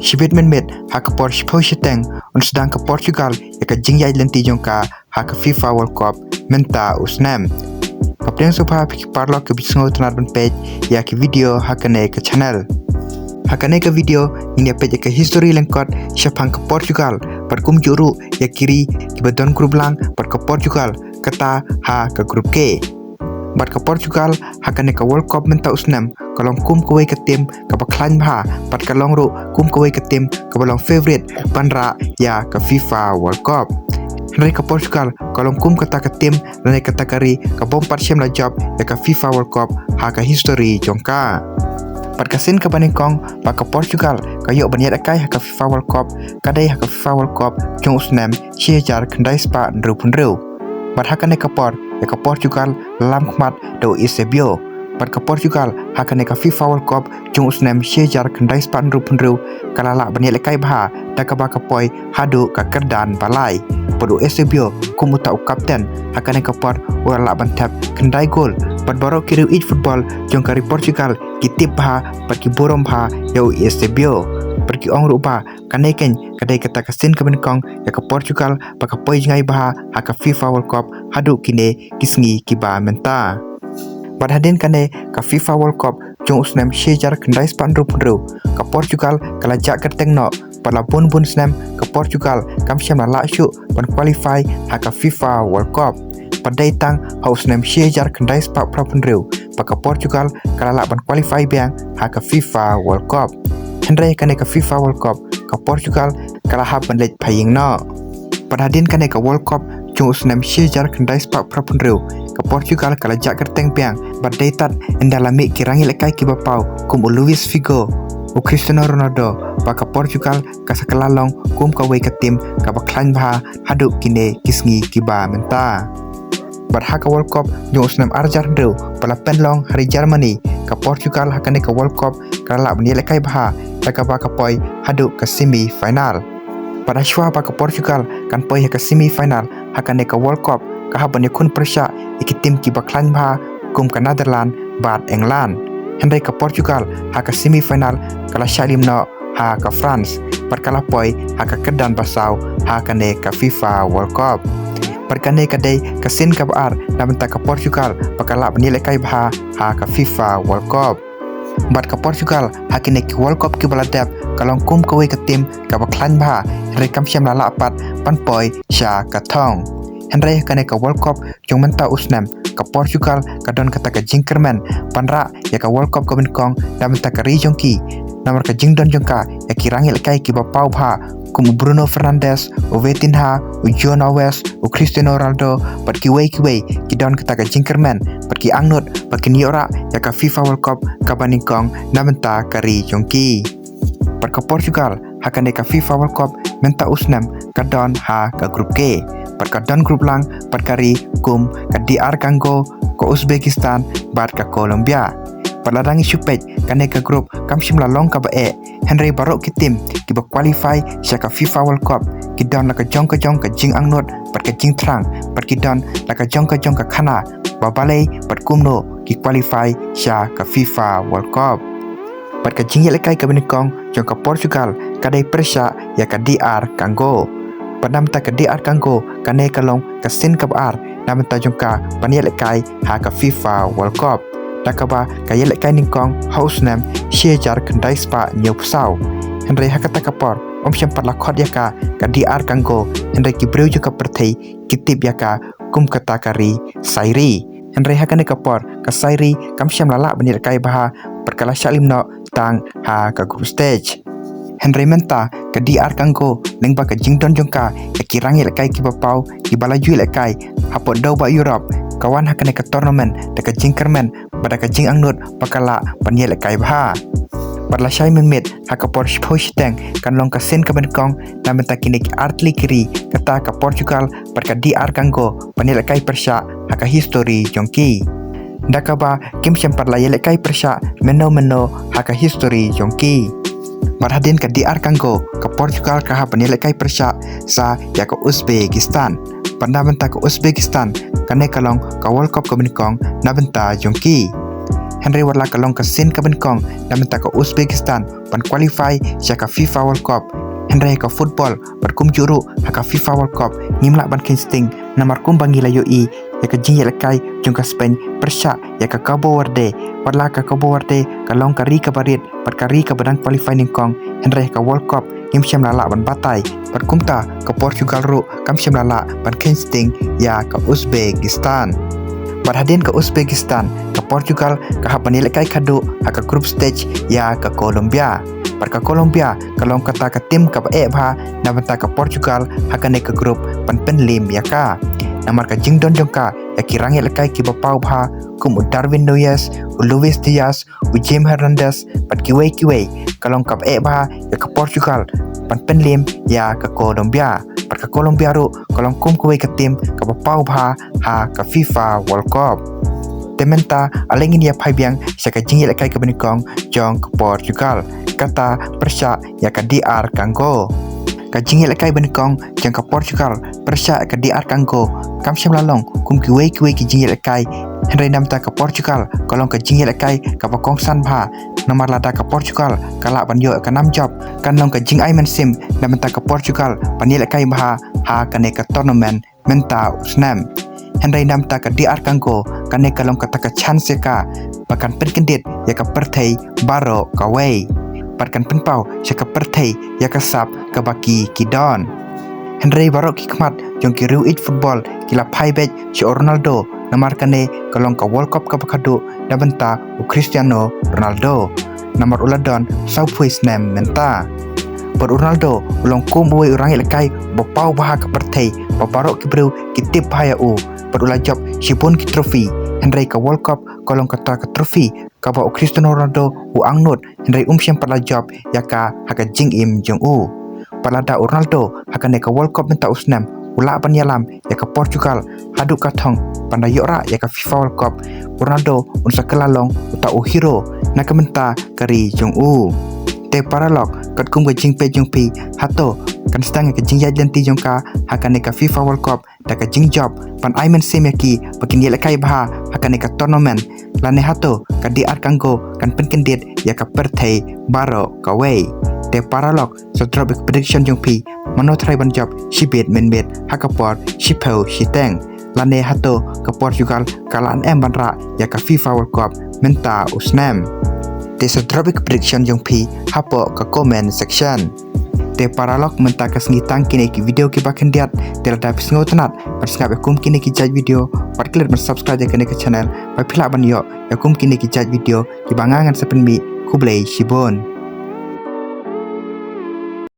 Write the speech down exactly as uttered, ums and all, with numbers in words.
Shibit mynmiet ha ka por shiphew shiteng un sdang ka Portugal ïa ka jingïaid lynti jong ka ha ka FIFA World Cup mynta u snem. Nga pdiang sngewbha ïa phi ki paralok kiba sngewtynnad ban peit ïa ki video ha kane ka channel. Ha kane ka video ngin ïa peit ïa ka history lyngkot shaphang ka Portugal bad kumjuh ruh ïa ki ri kiba don group lang bad ka Portugal kata ha ka Group K. Bad ka Portugal ha kane ka World Cup mynta u snem ka long kum kawei ka tim kaba khlaiñ bha bad ka long ruh kum kawei ka tim kaba long favourite ban rah ïa ka FIFA World Cup. Hynrei ka Portugal ka long kum kata ka tim lane kata ka ri ka bym pat shym la jop ïa ka FIFA World Cup ha ka history jong ka. Bad ka sien kaba nyngkong ba ka Portugal ka ïoh ban ïalehkai ha ka FIFA World Cup ka dei ha ka FIFA World Cup jong u snem shi hajar khyndai spah hynriew phew hynriew. Bad ha kane ka por ïa ka Portugal la lam khmat da u Eusebio. Bad ka Portugal ha kane ka FIFA World Cup jong u snem shi hajar khyndai spah hynriew phew hynriew ka la lah ban ïalehkai bha da kaba ka poi haduh ka kyrdan ba lai. Bad u Eusebio kum uta u kapten ha kane ka por u la lah ban thep khyndai gol. Bad baroh ki riewieit football jong ka ri Portugal ki tip bha bad ki burom bha ïa u Eusebio. Bad ki ong ruh ba kane keiñ ka dei kata ka sien kaba nyngkong ïa ka Portugal ba ka poi jngai bha ha ka FIFA World Cup haduh kine ki sngi kiba mynta. Bad hadien kane ka FIFA World Cup jong u snem shi hajar khyndai spah hynriew phew hynriew ka Portugal ka la jah kyrteng noh. Bad la bun bun snem ka Portugal kam shym la lah shuh ban qualify ha ka FIFA World Cup. Bad dei tang ha u snem shi hajar khyndai spah phra phew hynriew ba ka Portugal ka la lah ban qualify biang ha ka FIFA World Cup. Hynrei kane ka FIFA World Cup ka Portugal ka la hap ban leit pyrshah noh. Bad hadien kane ka World Cup jong u snem shi hajar khyndai spah phra phew hynriew ka Portugal ka la jah kyrteng biang bad dei tad ynda la mih ki rangïalehkai kiba paw kum u Luis Figo, u Cristiano Ronaldo ba ka Portugal ka sa kylla long kum kawei ka tim kaba khlaiñ bha haduh kine ki sngi kiba mynta. Bad ha ka World Cup jong u snem ar hajar hynriew ba la pynlong ha ri Germany ka Portugal ha kane ka World Cup ka la lah ban ïalehkai bha da kaba ka poi haduh ka semi final. Bad ha shuwa ba ka Portugal kan poi ha ka semi final ha kane ka World Cup ka hap ban ïakhun pyrshah ïa ki tim kiba khlaiñ bha kum ka Netherlands bad England. Hynrei ka Portugal ha ka semi final ka la shah lim noh ha ka France bad ka la poi ha ka kyrdan ba saw ha kane ka FIFA World Cup. Bad kane ka dei ka sien kaba ar na bynta ka Portugal ba ka lah ban ïalehkai bha ha ka FIFA World Cup. Bad ka Portugal ha kine ki World Cup kiba la dep ka long kum kawei ka tim kaba khlaiñ bha hynrei kam shym la lah pat ban poi sha ka thong. Hynrei ha kane ka World Cup jong mynta u snem ka Portugal ka don kata ka jingkyrmen ban rah ïa ka World Cup kaba nyngkong na bynta ka ri jong ki. Namar ka jingdon jong ka ïa ki rangïalehkai kiba paw bha kum u Bruno Fernandes, u Vitinha, u João Neves, u Cristiano Ronaldo bad kiwei kiwei ki don kata ka jingkyrmen bad ki angnud ba kin ïoh rah ïa ka FIFA World Cup kaba nyngkong na bynta ka ri jong ki. Bad ka Portugal ha kane ka FIFA World Cup mynta u snem ka don ha ka Group K. Bad ka don group lang bad ka ri kum ka D R Congo, ka Uzbekistan bad ka Colombia. Bad lada ngi shu peit kane ka group kam shym la long kaba eh hynrei baroh ki tim kiba qualify sha ka FIFA World Cup ki don la ka jong ka jong ka jingangnud bad ka jingthrang bad ki don la ka jong ka jong ka khana ba balei bad kumno ki qualify sha ka FIFA World Cup. Bad ka jingïalehkai kaba nyngkong jong ka Portugal ka dei pyrshah ïa ka D R Congo. Bad na bynta ka D R Congo kane ka long ka sien kaba ar na bynta jong ka ban ïalehkai ha ka FIFA World Cup. Da kaba ka ïalehkai nyngkong ha u snem shi hajar khyndai spah hynñiew phew saw. Hynrei ha kata ka por ym shym pat la khot ïa ka ka D R Congo hynrei ki briew jong ka pyrthei ki tip ïa ka kum kata ka ri Zaire. Hynrei ha kane ka por ka Zaire kam shym la lah ban ïalehkai bha bad ka la shah lim noh tang ha ka group stage. Hynrei mynta ka D R Congo lyngba ka jingdon jong ka ïa ki rangïalehkai kiba paw kiba la ju ïalehkai hapoh dewbah Europe ka wan ha kane ka tournament da ka jingkyrmen bad da ka jingangnud ba ka lah ban ïalehkai bha. Bad lashai mynmiet ha ka por shiphew shiteng kan long ka sien kaba nyngkong na bynta kine ki artylli ki ri kata ka Portugal bad ka D R Congo ban ïalehkai pyrshah ha ka history jong ki. Da kaba kim shym pat la ïalehkai pyrshah mynno mynno ha ka history jong ki. Bad hadien ka D R Congo ka Portugal ka hap ban ïalehkai pyrshah sa ïa ka Uzbekistan. Bad na bynta ka Uzbekistan kane ka long ka World Cup kaba nyngkong na bynta jong ki. Hynrei wat la ka long ka sien kaba nyngkong na bynta ka Uzbekistan ban qualify sha ka FIFA World Cup, hynrei ha ka football bad kumjuh ruh ha ka FIFA World Cup ngim lah ban kheiñ sting, namar kumba ngi la ïohi ïa ka jingïalehkai jong ka Spain pyrshah ïa ka Cabo Verde. Wat la ka Cabo Verde ka long ka ri kaba rit bad ka ri kaba dang qualify nyngkong, hynrei ha ka World Cup ngim shym la lah ban batai. Bad kumta ka Portugal ruh kam shym la lah ban kheiñ sting ïa ka Uzbekistan. Bad hadien ka Uzbekistan, ka Portugal ka hap ban ïalehkai khadduh ha ka group stage ïa ka Colombia. Bad ka Colombia ka long kata ka team kaba eh bha na bynta ka Portugal ha kane ka group ban pynliem ïa ka, namar ka jingdon jong ka ïa ki rangïalehkai kiba paw bha kum u Darwin Nunez, u Luis Diaz, u James Hernandez bad kiwei kiwei, ka long kaba eh bha ïa ka Portugal ban pynliem ïa ka Colombia. Bad ka Colombia ruh ka long kum kawei ka team kaba paw bha ha ka FIFA World Cup. Te mynta ale ngin ïa phai biang sha ka jingïalehkai kaba nyngkong jong ka Portugal, kata pyrshah ïa ka D R Congo. Ka jingïalehkai ba nyngkong jong ka Portugal pyrshah ïa ka D R Congo kam shym la long kum kiwei kiwei ki jingïalehkai, hynrei na bynta ka Portugal ka long ka jingïalehkai kaba kongsan bha, namar lada ka Portugal ka lah ban ïoh ïa ka nam jop, kan long ka jingai mynsiem na bynta ka Portugal ban ïalehkai bha ha kane ka tournament mynta u snem. Hynrei na bynta ka D R Congo, kane ka long kata ka chance ïa ka ba kan pynkyndit ïa ka pyrthei baroh kawei, bad kan pynpaw sha ka pyrthei ïa ka sap kaba ki ki don. Hynrei baroh ki khmat jong ki riew ïeit football ki la phai beit sha u Ronaldo, namar kane ka long ka World Cup kaba khadduh na bynta u Cristiano Ronaldo, namar u la don sawphew snem mynta. Bad u Ronaldo u long kum uwei u rangïalehkai ba paw bha ha ka pyrthei, ba baroh ki briew ki tip bha ïa u. Bad u la jop shibun ki trophy, hynrei ka World Cup ka long kata ka trophy kaba u Cristiano Ronaldo u angnud, hynrei um shym pat la jop ïa ka ha ka jingim jong u. Bad lada u Ronaldo ha kane ka World Cup mynta u snem u lah ban ïalam ïa ka Portugal haduh ka thong ban da ïoh rah ïa ka FIFA World Cup, u Ronaldo un sa kylla long uta u hero na ka bynta ka ri jong u. Te paralok, katkum ka jingpeit jong phi, hato kan sdang ïa ka jingïaid lynti jong ka ha kane ka FIFA World Cup da ka jingjop ban ai mynsiem ïa ki ba kin ïalehkai bha ha kane ka tournament, lane hato ka D R Congo kan pynkyndit ïa ka pyrthei baroh kawei? Te paralok, sa drop ïa ka prediction jong phi, mano tharai ban jop shibit mynmiet ha ka por shiphew shiteng, lane hato ka Portugal ka lah ne em ban rah ïa ka FIFA World Cup mynta u snem? Te sa drop ïa ka prediction jong phi hapoh ka comment section. Te paralok, mynta ka sngi tang kine ki video kiba khyndiat. Te lada phi sngewtynnat ban sngap ïa kum kine ki jait video, wat klet ban subscribe ïa kane ka channel ba phi lah ban ïoh ïa kum kine ki jait video kiba nga ngan sa pynmih. Khublei shibun.